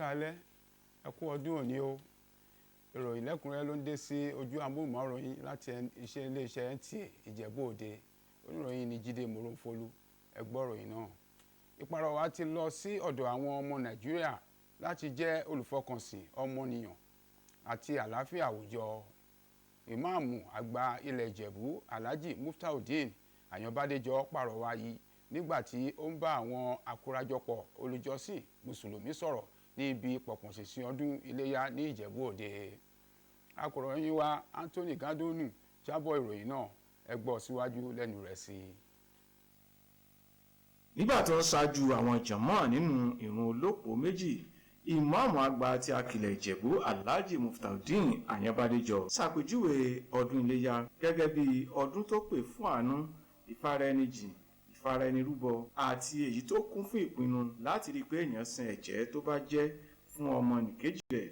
Káalẹ́, ẹ kú ọdún òní o. Ìròyìn lẹ́kùnrẹ́rẹ́ ló ń dé sí ojú amóhùnmáwòrán yín láti iṣẹ́ iléeṣẹ́ NTA Ìjẹ̀bú Òde. Oníròyìn ní Jídé Moronfolú. Ẹ gbọ́ ìròyìn náà. Ìpàrọwà ti lọ sí ọ̀dọ̀ àwọn ọmọ Nàìjíríà láti jẹ́ olùfọkànsìn ọmọnìyàn àti àlàáfíà àwùjọ. Ìmáàmù àgbà ilẹ̀ Ìjẹ̀bú, Alhaji Muftaudeen Àyànbádéjọ, pàrọwà yìí nígbà tí ó ń bá àwọn àkórajọpọ̀ olùjọ́sìn mùsùlùmí sọ̀rọ̀ ní ibi pọ̀pọ̀ṣìnṣìn ọdún iléyá ní Ìjẹ̀bú Òde. Akọ̀ròyìn wa Anthony Gandonu jábọ̀ ìròyìn náà. Ẹ gbọ́ síwájú lẹ́nu rẹ̀ sí i. Nígbà tó ń ṣáájú àwọn jàmọ́ọ̀ nínú ìrun olópò méjì, ìmáàmù àgbà ti Akilẹ̀ Ìjẹ̀bú, Alhaji Muftaudeen Àyànbádéjọ, ṣàpèjúwe ọdún iléyá gẹ́gẹ́ bí ọdún tó pè fún àánú, ìfaraẹnijìn, ìfaraẹnirúbọ àti èyí tó kún fún ìpinnu láti rí i pé èèyàn san ẹ̀jẹ́ tó bá jẹ́ fún ọmọnìkejì rẹ̀.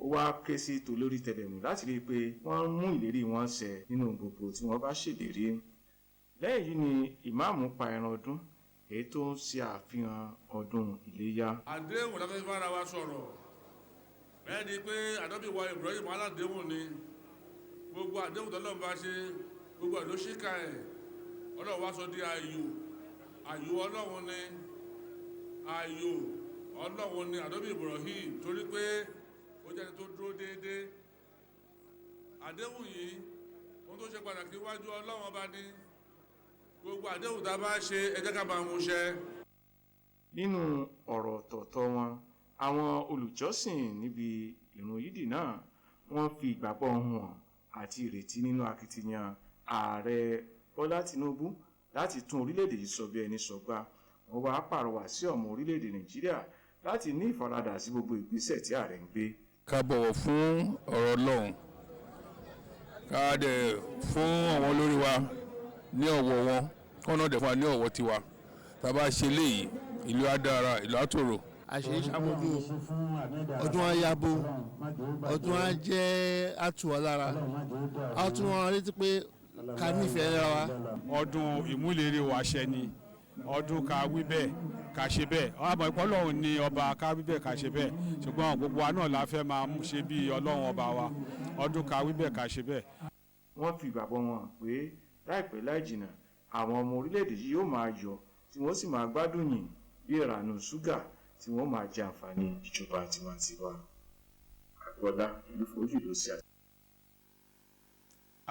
Ó wá ké sí tolórí tẹlẹ̀mù láti rí i pé wọ́n ń mú ìlérí wọn ṣẹ nínú gbogbo tí wọ́n bá ṣèlérí. Lẹ́yìn yìí ni ìmáàmù pa ẹran ọdún èyí tó ń ṣe àfihàn ọdún iléyá. Àdéhùn la fẹ́ fara wa sọ̀rọ̀ bẹ́ẹ̀ ni pé àdọ́bí wa Ibrahim aládéhùn ni. Gbogbo àdéhùn tọ́lọ́run bá ṣe, gbogbo ẹ̀ ló ṣíkà ẹ̀. Ọlọ́run wá sọ di ayò. Ayò Ọlọ́run ni, ayò Ọlọ́run ni àdọ́bí Ibrahim, torí pé ó jẹ́ ẹni tó dúró déédéé. Àdéhùn yìí, ohun tó ṣe pàtàkì wájú Ọlọ́run ọba ní gbogbo àdéhùn tá a bá ṣe, ẹ jẹ́ ká máa mú ṣẹ. Nínú ọ̀rọ̀ ọ̀tọ̀ọ̀tọ̀ wọn, àwọn olùjọ́sìn níbi ìrun yídì náà, wọ́n fi ìgbàgbọ́ hàn àti ìrètí nínú akitiyan Ààrẹ Bọ́lá Tinubu láti tún orílẹ̀-èdè yìí sọ bí ẹni sọgbà. Wọ́n wá pàrọwà sí ọmọ orílẹ̀-èdè Nàìjíríà láti ní ìfaradà sí gbogbo ìgbésẹ̀ tí ààrẹ ń gbé. Ká bọ̀wọ̀ fún ọ̀rọ̀ Ọlọ́run, ká dẹ̀ fún àwọn olórí wa ní ọ̀wọ̀ wọn, kọ́nà dẹ̀ fún wa ní ọ̀wọ̀ tiwa. Tá a bá ṣe léyìí, ìlú á dára, ìlú á tòrò. Àṣeyí ṣàmójú ọdún á yabo, ọdún á jẹ́ àtúwọ̀ lára, á tún wọn létí pé ká nífẹ̀ẹ́ ra wa. Ọdún ìmúlérí wa ṣẹ ni ọdún ká wí bẹ́ẹ̀ ká ṣe bẹ́ẹ̀. Àmọ́ ìpọ́ Ọlọ́run ní ọba ká wí bẹ́ẹ̀ ká ṣe bẹ́ẹ̀, ṣùgbọ́n gbogbo wa náà la fẹ́ máa mú ṣe bí Ọlọ́run ọba wa. Ọdún ká wí bẹ́ẹ̀ ká ṣe bẹ́ẹ̀. Wọ́n fi ìgbàgbọ́ wọn hàn pé láìpẹ́ láì jìnnà, àwọn ọmọ orílẹ̀-èdè yìí yóò máa yọ̀ tí wọ́n sì máa gbádùn yìn bí ìrànú ṣúgà, tí wọ́n máa jẹ àǹfààní ìjọba tiwantiwa. Àgbọ̀lá Ìlúfojú ló ṣe àti.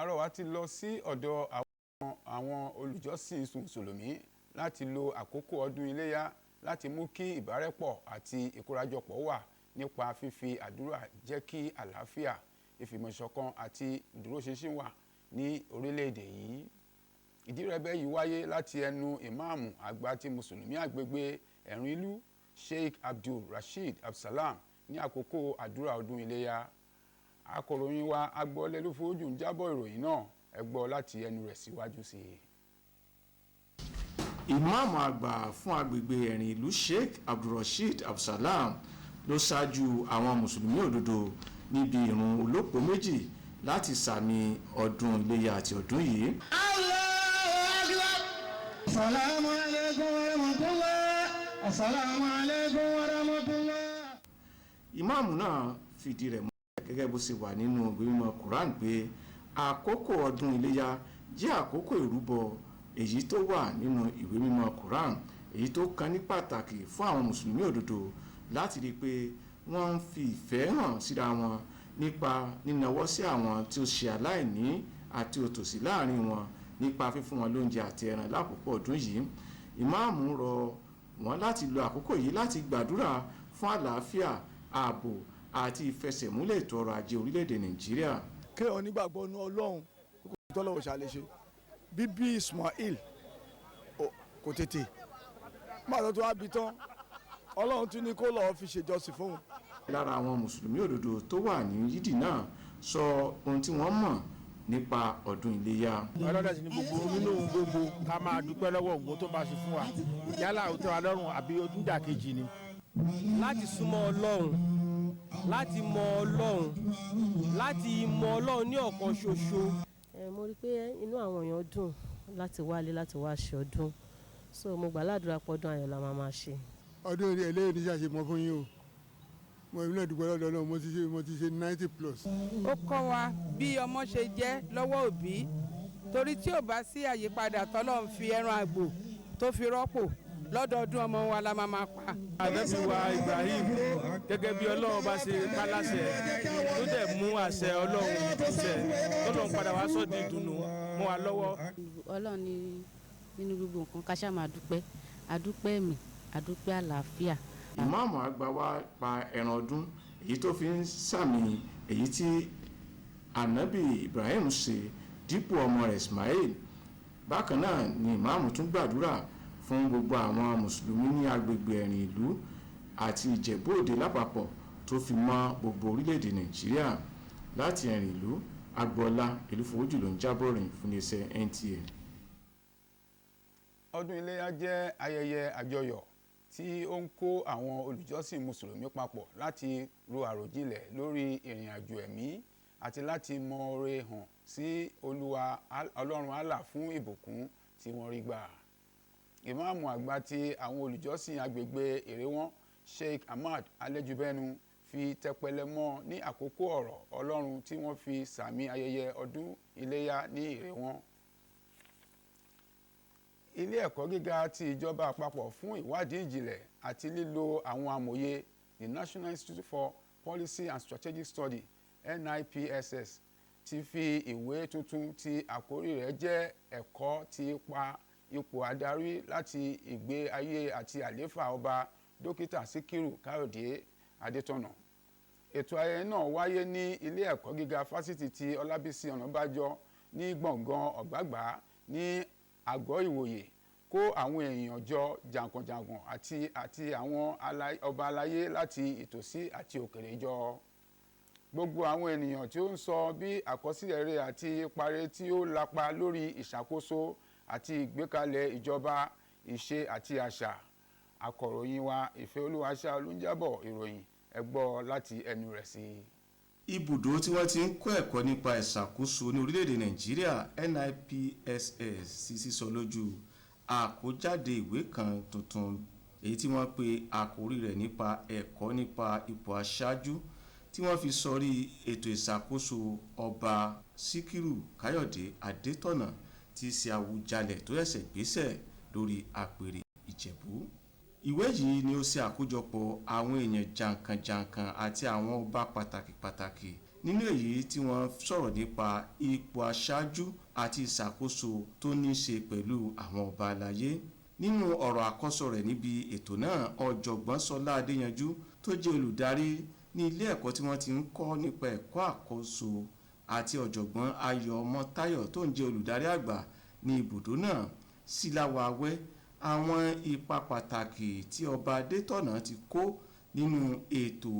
Àrọwà ti lọ sí ọ̀dọ̀ àwọn olùjọ́sìn mùsùlùmí láti lo àkókò ọdún iléyá láti mú kí ìbárẹ́pọ̀ àti ìkórajọpọ̀ wà nípa fífi àdúrà jẹ́ kí àlàáfíà, ìfìmọ̀ṣọ̀kan àti ìdúróṣinṣin wà ní orílẹ̀-èdè yìí. Ìdírẹ́bẹ́ yìí wáyé láti ẹnu ìmáàmù àgbà ti mùsùlùmí àgbègbè Ẹ̀rìn Ìlú, Sheikh Abdul Rasheed Abdulsalam, ní àkókò àdúrà ọdún iléyá. Akọ̀ròyìn wa Agbọ́lẹ́lúfojú ń jábọ̀ ìròyìn náà. Ẹ gbọ́ láti ẹnu rẹ̀ síwájú sí i. Ìmáàmù àgbà fún agbègbè Ẹ̀rìn Ìlú, Sheikh Abdulrasheed Abdulsalam, ló ṣáájú àwọn mùsùlùmí òdodo níbi ìrun olópò méjì láti sàmì ọdún iléyà àti ọdún yìí. Assalamu alaikum warahmatullah. Assalamu alaikum warahmatullah. Ìmáàmù náà fìdí rẹ̀ múlẹ̀ gẹ́gẹ́ bó ṣe wà nínú ìwé mímọ́ Quran pé àkókò ọdún iléyà jẹ́ àkókò ìrúbọ èyí tó wà nínú ìwé mímọ́ Quran, èyí tó kan ní pàtàkì fún àwọn mùsùlùmí òdodo láti rí i pé wọ́n ń fi ìfẹ́ hàn síra wọn nípa nínáwọ́ sí àwọn tí ó ṣe aláìní àti òtòṣì láàrin wọn nípa fífún wọn lóúnjẹ àti ẹran lákòókò ọdún yìí. Ìmáàmù rọ wọ́n láti lo àkókò yìí láti gbàdúrà fún àlàáfíà, ààbò àti ìfẹsẹ̀múlẹ̀ ètò ọrọ̀ ajé orílẹ̀-èdè Nàìjíríà. Kéèyàn onígbàgbọ́ nu Ọlọ́run kókò tọ́lọ́wọ́ ṣàlẹ̀ ṣe bíbí Ismail kò tètè má tó wá bí tán, Ọlọ́run tún ní kó lọ́ọ́ fi ṣèjọsìn fóun. Lára àwọn mùsùlùmí òdodo tó wà ní yídì náà sọ ohun tí wọ́n mọ̀ nípa ọdún iléyá. Ọlọ́dẹ sì ní gbogbo nínú ohun gbogbo, ká máa dúpẹ́ lọ́wọ́ òun tó bá ṣe fún wa, yálà ó tẹ́ wa lọ́rùn àbí ó tún dàkejì ni. Láti súnmọ́ Ọlọ́run, láti mọ Ọlọ́run, láti mọ Ọlọ́run ní ọ̀kan ṣoṣo. Ẹ mo rí i pé inú àwọn èèyàn dùn láti wálé láti wá ṣe ọdún. So mo gbà ládùúrà pọ́dún ayọ̀ la máa máa ṣe. Ọdún eléyìí ní ṣàṣemọ fún yín o. Mo èmi náà dúpẹ́ lọ́dọ̀ náà, mo ti ṣe 90+. Ó kọ́ wa bí ọmọ ṣe jẹ́ lọ́wọ́ òbí, torí tí ò bá sí àyípadà tọ́lọ́run fi ẹran àgbò tó fi rọ́pò lọ́dọọdún, ọmọ wa la máa máa pa. Ànábì wa Ibrahim, gẹ́gẹ́ bí Ọlọ́run bá ṣe pa láṣẹ tó dẹ̀ mú àṣẹ Ọlọ́run ṣẹ, tọ́lọ́run padà wá sọ́ di ìdùnnú mọ́ wa lọ́wọ́. Ọlọ́run ní nínú gbogbo nǹkan, ká ṣáà máa dúpẹ́, àdúpẹ́ mi, àdúpẹ́ àlàáfíà. Ìmáàmù àgbà wa pa ẹran ọdún, èyí tó fi ń sàmì èyí tí Ànábì Ibrahim ṣe dípò ọmọ rẹ̀ Ismail. Bákan náà ni ìmáàmù tún gbàdúrà fún gbogbo àwọn mùsùlùmí ní agbègbè Ẹ̀rìn Ìlú àti Ìjẹ̀bú Òde lápapọ̀, tó fi mọ́ gbogbo orílẹ̀-èdè Nàìjíríà. Láti Ẹ̀rìn Ìlú, Agboola Ìlúfowójù ló ń jábọ̀ rìn fún iléeṣẹ́ NTA. Ọdún Iléyá jẹ́ ayẹyẹ àjọyọ̀ tí ó ń kó àwọn olùjọ́sìn mùsùlùmí papọ̀ láti ro àròjinlẹ̀ lórí ìrìn àjò ẹ̀mí àti láti mọ oore hàn sí Olúwa Ọlọ́run Allah fún ìbùkún tí wọ́n rí gbà. Ìmáàmù àgbà ti àwọn olùjọ́sìn agbègbè Èrèwọ̀n, Sheikh Ahmad Alẹ́júbẹ́nu, fi tẹpẹlẹ mọ́ ní àkókò ọ̀rọ̀ Ọlọ́run tí wọ́n fi sàmì ayẹyẹ ọdún Iléyá ní Èrèwọ̀n. Ilé ẹ̀kọ́ gíga ti ìjọba àpapọ̀ fún ìwádìí ìjìnlẹ̀ àti lílo àwọn amòye, the National Institute for Policy and Strategic Study, NIPSS, ti fi ìwé tuntun tí àkórí rẹ̀ jẹ́ "Ẹ̀kọ́ ti ipa ipò adarí láti ìgbé ayé àti àlééfà Ọba Dókítà Síkírù Káyọ̀dé Adétọ̀nà". Ètò ayẹyẹ náà wáyé ní ilé ẹ̀kọ́ gíga Fásitì ti Ọlábísí Ọ̀nàbànjọ ní gbọ̀ngàn Ọ̀gbàgbà ní Àgọ́ Ìwòye, kó àwọn èèyàn jọ jàǹkànjàǹkàn àti àwọn ọba aláyé láti ìtòsí àti òkèrè jọ. Gbogbo àwọn ènìyàn tí ó ń sọ bí àkọsílẹ̀ rẹ̀ àti ipa rẹ̀ tí ó lapa lórí ìṣàkóso àti ìgbékalẹ̀ ìjọba, ìṣe àti àṣà. Akọ̀ròyìn wa Ìfẹ́ Olúwaṣà ló ń jábọ̀ ìròyìn. Ẹ gbọ́ láti ẹnu rẹ̀ sí i. Ibùdó tí wọ́n ti ń kọ́ ẹ̀kọ́ nípa ìṣàkóso ní orílẹ̀-èdè Nàìjíríà, NIPSS, ti sísọ lójú àkójáde ìwé kan tuntun, èyí tí wọ́n pe àkórí rẹ̀ nípa ẹ̀kọ́ nípa ipò aṣáájú, tí wọ́n fi sọrí ètò ìṣàkóso Ọba Síkírù Káyọ̀dé Adétọ̀nà, tí í ṣe Àwùjalẹ̀ tó ṣẹ̀ṣẹ̀ gbéṣẹ́ lórí àpèrè Ìjẹ̀bú. Ìwé yìí ni ó ṣe àkójọpọ̀ àwọn èèyàn jàǹkànjàǹkàn àti àwọn ọba pàtàkì pàtàkì, nínú èyí tí wọ́n sọ̀rọ̀ nípa ipò aṣáájú àti ìṣàkóso tó ní í ṣe pẹ̀lú àwọn ọba aláyé. Nínú ọ̀rọ̀ àkọ́sọ rẹ̀ níbi ètò náà, Ọ̀jọ̀gbọ́n Ṣọlá Adéyanjú, tó jẹ́ olùdarí ní ilé ẹ̀kọ́ tí wọ́n ti ń kọ́ nípa ẹ̀kọ́ àkóso, àti Ọ̀jọ̀gbọ́n Ayọ̀ Ọmọ́táyọ̀, tó ń jẹ́ olùdarí àgbà ní ibùdó náà, síláwàwẹ́ àwọn ipa pàtàkì tí Ọba Adétọ̀nà ti kó nínú ètò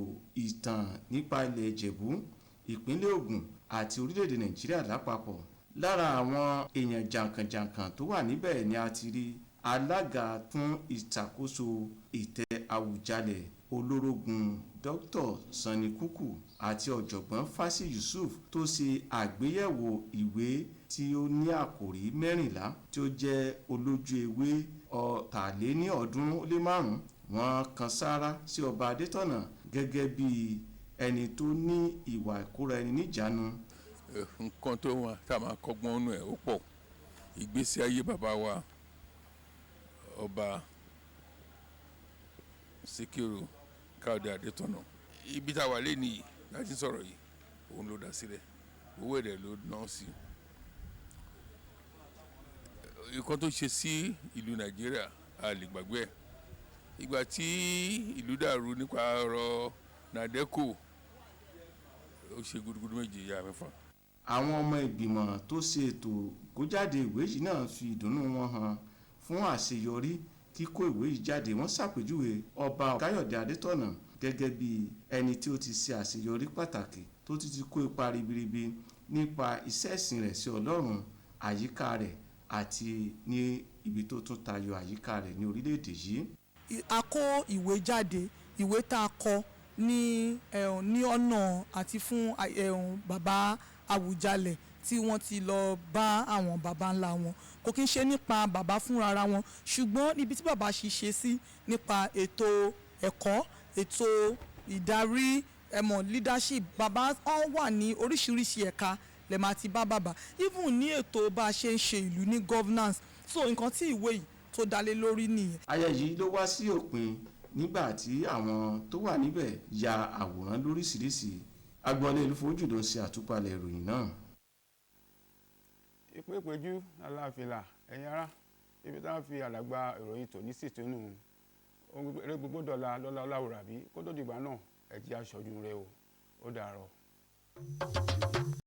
ìtàn nípa ilẹ̀ Ìjẹ̀bú, ìpínlẹ̀ Ògùn àti orílẹ̀-èdè Nàìjíríà lápapọ̀. Lára àwọn èèyàn jàǹkànjàǹkàn tó wà níbẹ̀ ni a ti rí alága fún ìṣàkóso ìtẹ́ Àwùjalẹ̀, Olórógun Dr. Sanni Kúkù, àti Ọ̀jọ̀gbọ́n Fásì Yusuf, tó ṣe àgbéyẹ̀wò ìwé tí ó ní àkòrí 14, tí ó jẹ́ olójú ewé 335. Wọ́n kan sáárá sí Ọba Adétọ̀nà gẹ́gẹ́ bí ẹni tó ní ìwà ìkóra ẹni níjàánu. Nǹkan tó wà tá a máa kọ́gbọ́n nù ẹ̀ ó pọ̀. Ìgbésí ayé bàbá wa, Ọba Síkírù Káyọ̀dé Adétọ̀nà, ibi tá a wà lẹ́nu yìí láti sọ̀rọ̀ yìí, òun ló dá sílẹ̀, owó ẹ̀rẹ̀ ló ná sí i. Nǹkan tó ṣe sí ìlú Nàìjíríà, a lè gbàgbé ẹ̀. Ìgbà tí ìlú dàrú nípa ọ̀rọ̀ NADECO, ó ṣe gudugudu méje yàrá mẹ́fà. Àwọn ọmọ ìgbìmọ̀ tó ṣe ètò ìkójáde ìwé yìí náà fi ìdùnnú wọn hàn fún àṣeyọrí kíkó ìwé yìí jáde. Wọ́n ṣàpèjúwe Ọba Káyọ̀dé Adétọ̀nà gẹ́gẹ́ bí ẹni tí ó ti ṣe àṣeyọrí pàtàkì, tó ti ti kó ipa ribiribi nípa iṣẹ́ ìsìn rẹ̀ sí Ọlọ́run, àyíká rẹ̀, àti ní ibi tó tún tayọ àyíká rẹ̀ ní orílẹ̀-èdè yìí. A kó ìwé jáde, ìwé tá a kọ ní ọ̀nà àti fún bàbá Àwùjalẹ̀. Tí wọ́n ti lọ bá àwọn baba ńlá wọn, kò kí ń ṣe nípa bàbá fúnra ara wọn, ṣùgbọ́n níbi tí bàbá ṣiṣẹ́ sí nípa ètò ẹ̀kọ́, ètò ìdarí, ẹ̀mọ̀ leadership. Bàbá wọn wà ní oríṣiríṣi ẹ̀ka lè máa ti bá bàbá, even ní ètò bá a ṣe ń ṣe ìlú ní governance. So nǹkan tí ìwé yìí tó dá lé lórí nìyẹn. Ayẹyẹ yìí ló wá sí òpin nígbà tí àwọn tó wà níbẹ̀ ya àwòrán lóríṣiríṣi. Agbọ́lé Olúfojú ló ń ṣe àtúpalẹ̀ ìròyìn náà. Ìpè péjú aláfilà, ẹ̀yin ará, ibi táwọn fi àlàgbà ìròyìn tòní sì túnú ohun eré gbogbo dọ̀la lọ́la ọláwùrà bí kó tó dìgbà náà, ẹ jẹ́ aṣojú rẹ o. Ó dàárọ̀.